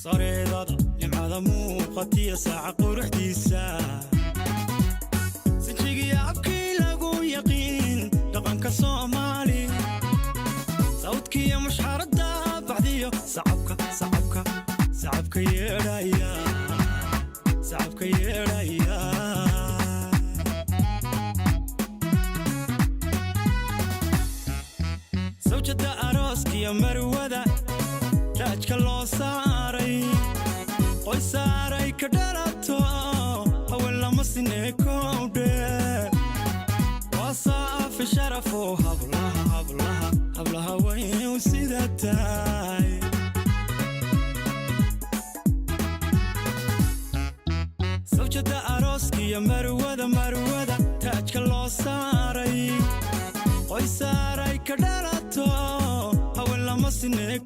Sareedada nimcada muuqatiya saaca quruxdiisa, sinjigiya abkii lagu yaqiin dhaqanka Soomaali, sawdkiyo mushxaradda baxdiyo sacabka, sacabka, sacabka yeedhaya, sacabka yeedhaya. Sawjada arooskiyo marwada taajka loo saaray, qoy saaray ka dhalato, haween lama sinee kowdhe. Waa saafi sharafo hablaha, hablaha, hablaha way u sida tahay. Sawjada arooskiyo marwada, marwada taajka loo saaray, qoy saaray ka dhalato, haween lama sinee.